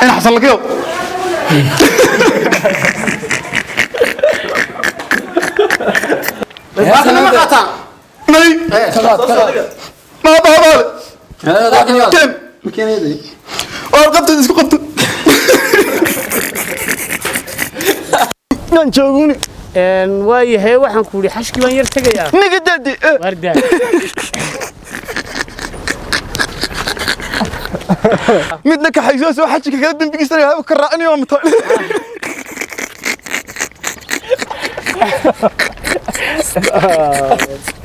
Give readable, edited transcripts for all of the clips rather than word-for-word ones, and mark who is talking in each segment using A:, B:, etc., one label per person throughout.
A: In Xasan Lakiyo.
B: Baaqina ma qaataan?
A: May.
C: Ka qaad, ka qaad.
A: Ma bahabaale. Ken. Waar qabta, isku qabta. Nan jooguni.
D: Waayahay, waxaan ku idhi xashkii baan yar tegayaa.
A: Niga daadi.
D: Wardaa.
A: Midna ka xaysoo soo xajika kala dambigiisa laga ka raacinayo waa mataa.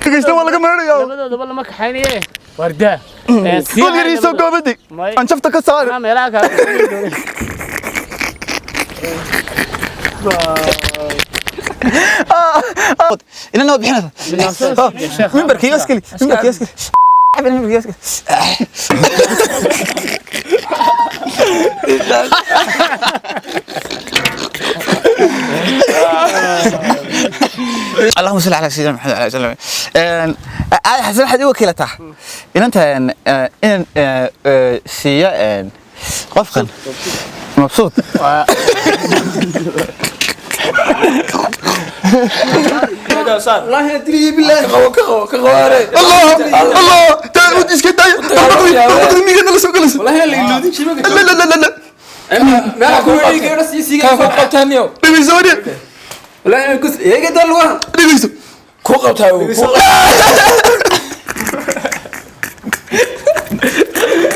A: Dhegeysta, waa laga maarayaa.
D: Labadoodaba lama kaxaynaye. Wardaa.
A: Dul yar ii soo goobadi. Aan jafta ka saar.
D: Meelaha kaa.
B: Inana waad bixinaysaa. Mimbarka iyo askali, mimbarka iyo askali, mimbarka iyo askali. اللهم صل على سيدنا محمد وعلى وسلم. آه حسن، waxaad i wakiilataa inanta inan siiya qofkan mabsuud.
A: Allah Allah, taa iska daaya. Darbaqdi miga nala soo galaysa. La la la la la. Dhegeyso wariye. Dhegeyso.
C: Ku qabtaa.